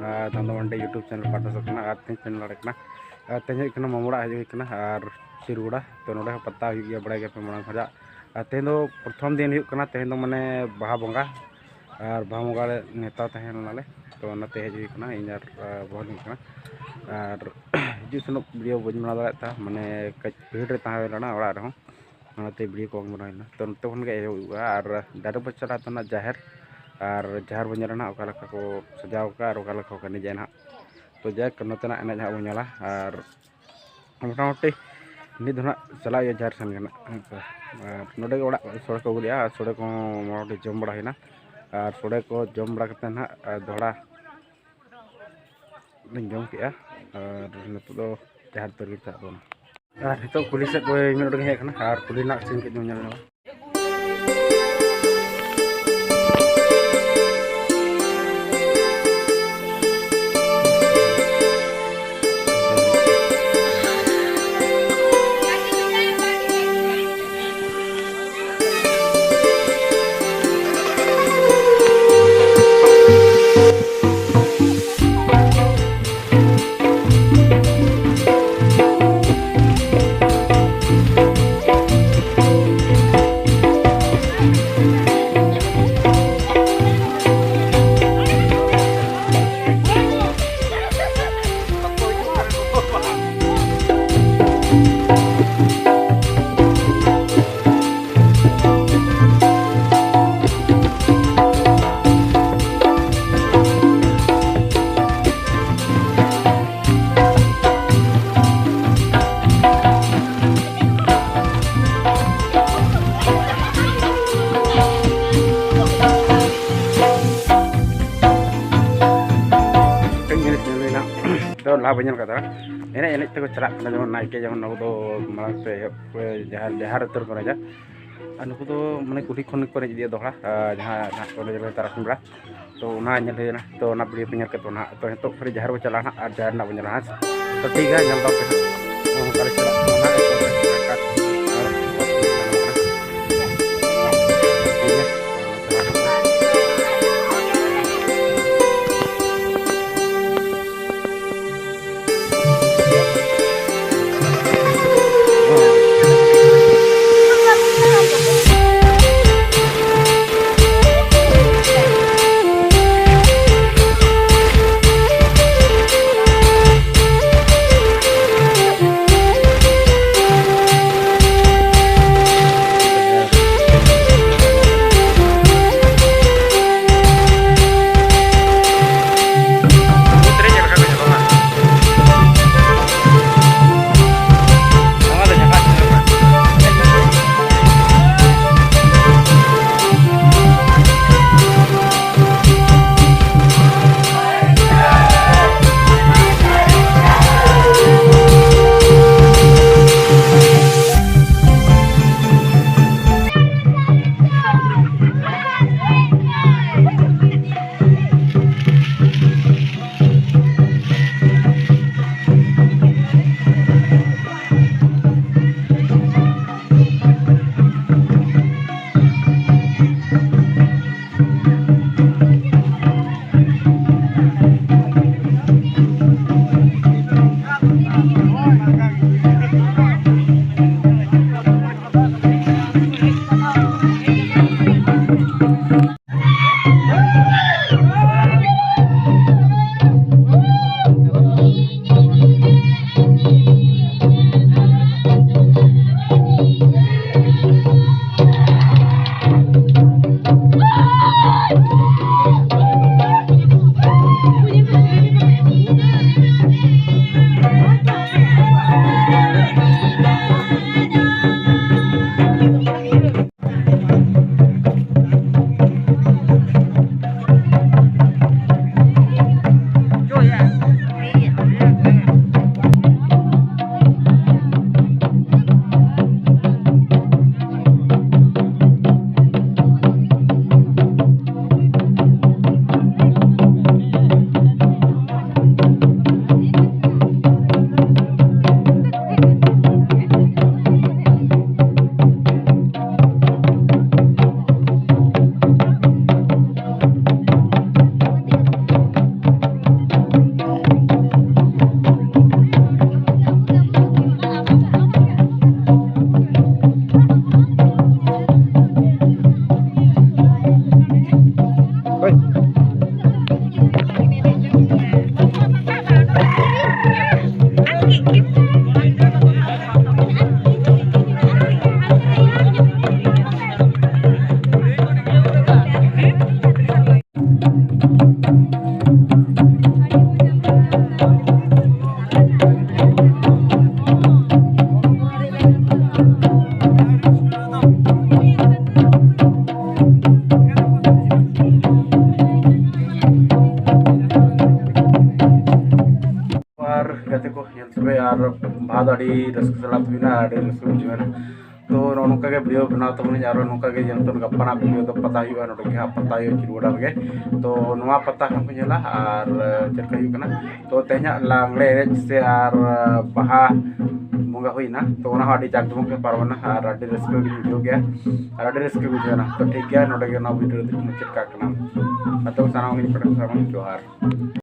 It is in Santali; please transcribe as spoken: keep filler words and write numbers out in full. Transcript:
ᱟᱨ ᱫᱷᱟᱱᱫᱟ ᱢᱟᱱᱰᱤ YouTube ᱪᱮᱱᱮᱞ ᱯᱟᱦᱴᱟ ᱥᱮᱫ ᱠᱷᱚᱱᱟᱜ᱾ ᱟᱨ ᱛᱮᱦᱮᱧ ᱪᱮᱱᱮᱞ ᱫᱟᱲᱮ ᱠᱟᱱᱟ, ᱟᱨ ᱛᱮᱦᱮᱧ ᱦᱮᱡ ᱠᱟᱱᱟ ᱢᱟᱢᱚᱲᱟᱜ, ᱦᱮᱡ ᱦᱩᱭ ᱠᱟᱱᱟ ᱟᱨ ᱥᱤᱨᱜᱩᱲᱟ᱾ ᱛᱚ ᱱᱚᱰᱮ ᱦᱚᱸ ᱯᱟᱛᱟ ᱦᱩᱭᱩᱜ ᱜᱮᱭᱟ, ᱵᱟᱲᱟᱭ ᱜᱮᱭᱟᱯᱮ ᱢᱟᱲᱟᱝ ᱠᱷᱚᱱᱟᱜ᱾ ᱟᱨ ᱛᱮᱦᱮᱧ ᱫᱚ ᱯᱨᱚᱛᱷᱚᱢ ᱫᱤᱱ ᱦᱩᱭᱩᱜ ᱠᱟᱱᱟ, ᱛᱮᱦᱮᱧ ᱫᱚ ᱢᱟᱱᱮ ᱵᱟᱦᱟ ᱵᱚᱸᱜᱟ, ᱟᱨ ᱵᱟᱦᱟ ᱵᱚᱸᱜᱟ ᱨᱮ ᱱᱮᱣᱛᱟ ᱛᱟᱦᱮᱸ ᱞᱮᱱᱟᱞᱮ᱾ ᱛᱚ ᱚᱱᱟᱛᱮ ᱦᱮᱡ ᱦᱩᱭ ᱠᱟᱱᱟ, ᱤᱧ ᱟᱨ, ᱟᱨ ᱵᱚᱦᱚᱱ ᱦᱩᱭ ᱠᱟᱱᱟ᱾ ᱟᱨ ᱦᱤᱡᱩᱜ ᱥᱮᱱᱚᱜ ᱵᱷᱤᱰᱤᱭᱳ ᱵᱟᱹᱧ ᱵᱮᱱᱟᱣ ᱫᱟᱲᱮᱭᱟᱜ ᱛᱟᱦᱮᱸ, ᱢᱟᱱᱮ ᱠᱟᱹᱡ ᱵᱷᱤᱲ ᱨᱮ ᱛᱟᱦᱮᱸ ᱦᱩᱭ ᱞᱮᱱᱟ ᱚᱲᱟᱜ ᱨᱮᱦᱚᱸ, ᱚᱱᱟᱛᱮ ᱵᱷᱤᱰᱤᱭᱳ ᱠᱚ ᱵᱟᱝ ᱵᱮᱱᱟᱣ ᱦᱩᱭ ᱞᱮᱱᱟ᱾ ᱛᱚ ᱱᱚᱛᱮ ᱠᱷᱚᱱ ᱜᱮ ᱮᱦᱚᱵ ᱦᱩᱭᱩᱜᱼᱟ᱾ ᱟᱨ ᱰᱟᱭᱨᱮᱠᱴ ᱵᱚᱱ ᱪᱟᱞᱟᱜᱼᱟ ᱛᱚ ᱱᱟᱜ ᱡᱟᱦᱮᱨ, ᱟᱨ ᱡᱟᱦᱮᱨ ᱵᱚᱱ ᱧᱮᱞᱟ ᱱᱟᱜ ᱚᱠᱟ ᱞᱮᱠᱟ ᱠᱚ ᱥᱟᱡᱟᱣ ᱠᱟᱜᱼᱟ ᱟᱨ ᱚᱠᱟ ᱞᱮᱠᱟ ᱠᱚ ᱮᱱᱮᱡᱟ ᱱᱟᱜ᱾ ᱛᱚ ᱡᱟᱭᱦᱳᱠ, ᱱᱚᱛᱮᱱᱟᱜ ᱮᱱᱮᱡ ᱦᱟᱸᱜ ᱵᱚᱱ ᱧᱮᱞᱟ᱾ ᱟᱨ ᱢᱚᱴᱟᱢᱩᱴᱤ ᱱᱤᱛ ᱫᱚ ᱱᱟᱜ ᱪᱟᱞᱟᱜ ᱦᱩᱭᱩᱜᱼᱟ ᱡᱟᱦᱮᱨ ᱥᱮᱱ ᱜᱮ ᱱᱟᱜ, ᱦᱮᱸ ᱥᱮ᱾ ᱟᱨ ᱱᱚᱰᱮ ᱜᱮ ᱚᱲᱟᱜ ᱥᱚᱲᱮ ᱠᱚ ᱟᱹᱜᱩ ᱞᱮᱜᱼᱟ, ᱟᱨ ᱥᱚᱲᱮ ᱠᱚᱦᱚᱸ ᱢᱚᱴᱟᱢᱩᱴᱤ ᱡᱚᱢ ᱵᱟᱲᱟ ᱦᱩᱭᱱᱟ᱾ ᱟᱨ ᱥᱚᱲᱮ ᱠᱚ ᱡᱚᱢ ᱵᱟᱲᱟ ᱠᱟᱛᱮᱫ ᱱᱟᱜ, ᱟᱨ ᱫᱚᱦᱲᱟ ᱞᱤᱧ ᱡᱚᱢ ᱠᱮᱜᱼᱟ᱾ ᱟᱨ ᱱᱤᱛᱚᱜ ᱫᱚ ᱡᱟᱦᱮᱨ ᱩᱛᱟᱹᱨ ᱜᱮ ᱪᱟᱞᱟᱜ ᱛᱟᱵᱚᱱᱟ᱾ ᱟᱨ ᱱᱤᱛᱚᱜ ᱠᱩᱞᱦᱤ ᱥᱮᱫ ᱠᱚ ᱢᱤᱫ ᱩᱰᱩᱠ ᱦᱮᱡ ᱟᱠᱟᱱᱟ, ᱟᱨ ᱠᱩᱞᱦᱤ ᱨᱮᱱᱟᱜ ᱥᱤᱱ ᱠᱟᱹᱡ ᱵᱚᱱ ᱧᱮᱞ ᱧᱚᱜᱟ᱾ ᱢᱤᱫᱴᱟᱝ ᱡᱤᱱᱤᱥ ᱧᱮᱞ ᱦᱩᱭᱱᱟ, ᱫᱚ ᱞᱟᱦᱟ ᱵᱟᱹᱧ ᱧᱮᱞ ᱠᱟᱫᱟ᱾ ᱮᱱᱮᱡ ᱮᱱᱮᱡ ᱛᱮᱠᱚ ᱪᱟᱞᱟᱜ ᱠᱟᱱᱟ, ᱡᱮᱢᱚᱱ ᱱᱟᱭᱠᱮ, ᱡᱮᱢᱚᱱ ᱟᱵᱚ ᱫᱚ ᱢᱟᱲᱟᱝ ᱛᱮ ᱮᱦᱚᱵ ᱡᱟᱦᱟᱸ ᱡᱟᱦᱮᱨ ᱩᱛᱟᱹᱨ ᱠᱚ ᱮᱱᱮᱡᱟ, ᱟᱨ ᱱᱩᱠᱩ ᱫᱚ ᱢᱟᱱᱮ ᱠᱩᱞᱦᱤ ᱠᱷᱚᱱ ᱜᱮᱠᱚ ᱮᱱᱮᱡ ᱤᱫᱤᱭᱟ ᱫᱚᱦᱲᱟ, ᱟᱨ ᱡᱟᱦᱟᱸ ᱱᱟᱦᱟᱜ ᱠᱚ ᱮᱱᱮᱡ ᱛᱟᱨᱟᱥᱤᱧ ᱵᱮᱲᱟ᱾ ᱛᱚ ᱚᱱᱟ ᱧᱮᱞ ᱦᱩᱭᱱᱟ᱾ ᱛᱚ ᱚᱱᱟ ᱵᱷᱤᱰᱤᱭᱳ ᱯᱮ ᱧᱮᱞ ᱠᱮᱫ ᱛᱟᱵᱚᱱᱟ ᱦᱟᱸᱜ᱾ ᱛᱚ ᱱᱤᱛᱚᱜ ᱠᱷᱟᱹᱞᱤ ᱡᱟᱦᱮᱨ ᱵᱚ ᱪᱟᱞᱟᱜᱼᱟ ᱦᱟᱸᱜ, ᱟᱨ ᱡᱟᱦᱮᱨ ᱨᱮᱱᱟᱜ ᱵᱚ ᱧᱮᱞᱟ ᱦᱟᱸᱜ᱾ ᱛᱚ ᱴᱷᱤᱠ ᱜᱮᱭᱟ, ᱧᱮᱞ ᱛᱟᱵᱚᱱ ᱯᱮ ᱦᱟᱸᱜ᱾ ᱚᱱᱠᱟ ᱞᱮ ᱪᱟᱞᱟᱜ ᱠᱟᱱᱟ ᱦᱟᱸᱜ᱾ ᱴᱷᱤᱠ ᱜᱮᱭᱟ᱾ ᱛᱚᱵᱮ ᱟᱨ ᱵᱟᱦᱟ ᱫᱚ ᱟᱹᱰᱤ ᱨᱟᱹᱥᱠᱟᱹ ᱥᱟᱞᱟᱜ ᱦᱩᱭᱱᱟ, ᱟᱹᱰᱤ ᱨᱟᱹᱥᱠᱟᱹ ᱵᱩᱡᱷᱟᱹᱣ ᱮᱱᱟ᱾ ᱛᱚ ᱱᱚᱜᱼᱚ ᱱᱚᱝᱠᱟ ᱜᱮ ᱵᱷᱤᱰᱤᱭᱳ ᱵᱮᱱᱟᱣ ᱛᱟᱵᱚᱱᱟᱹᱧ, ᱟᱨᱚ ᱱᱚᱝᱠᱟ ᱜᱮ ᱡᱮᱢᱚᱱ ᱜᱟᱯᱟ ᱱᱟᱜ ᱵᱷᱤᱰᱤᱭᱳ ᱫᱚ ᱯᱟᱛᱟ ᱦᱩᱭᱩᱜᱼᱟ, ᱱᱚᱰᱮ ᱜᱮ ᱦᱟᱸᱜ ᱯᱟᱛᱟ ᱦᱩᱭᱩᱜᱼᱟ ᱪᱤᱨᱜᱚᱰᱟ ᱨᱮᱜᱮ᱾ ᱛᱚ ᱱᱚᱣᱟ ᱯᱟᱛᱟ ᱦᱚᱸ ᱠᱚ ᱧᱮᱞᱟ ᱟᱨ ᱪᱮᱫ ᱞᱮᱠᱟ ᱦᱩᱭᱩᱜ ᱠᱟᱱᱟ᱾ ᱛᱚ ᱛᱮᱦᱮᱧᱟᱜ ᱞᱟᱜᱽᱲᱮ ᱮᱱᱮᱡ ᱥᱮ ᱟᱨ ᱵᱟᱦᱟ ᱵᱚᱸᱜᱟ ᱦᱩᱭᱱᱟ, ᱛᱚ ᱚᱱᱟ ᱦᱚᱸ ᱟᱹᱰᱤ ᱡᱟᱠ ᱡᱚᱢᱚᱠ ᱜᱮ ᱯᱟᱨᱚᱢᱮᱱᱟ ᱟᱨ ᱟᱹᱰᱤ ᱨᱟᱹᱥᱠᱟᱹ ᱜᱮ ᱵᱩᱡᱷᱟᱹᱣ ᱜᱮᱭᱟ ᱟᱨ ᱟᱹᱰᱤ ᱨᱟᱹᱥᱠᱟᱹ ᱵᱩᱡᱷᱟᱹᱣ ᱮᱱᱟ᱾ ᱛᱚ ᱴᱷᱤᱠ ᱜᱮᱭᱟ, ᱱᱚᱰᱮ ᱜᱮ ᱱᱚᱣᱟ ᱵᱷᱤᱰᱤᱭᱳ ᱫᱚ ᱢᱩᱪᱟᱹᱫ ᱠᱟᱜ ᱠᱟᱱᱟ᱾ ᱟᱫᱚ ᱥᱟᱱᱟᱢ ᱜᱮ ᱡᱚᱦᱟᱨ᱾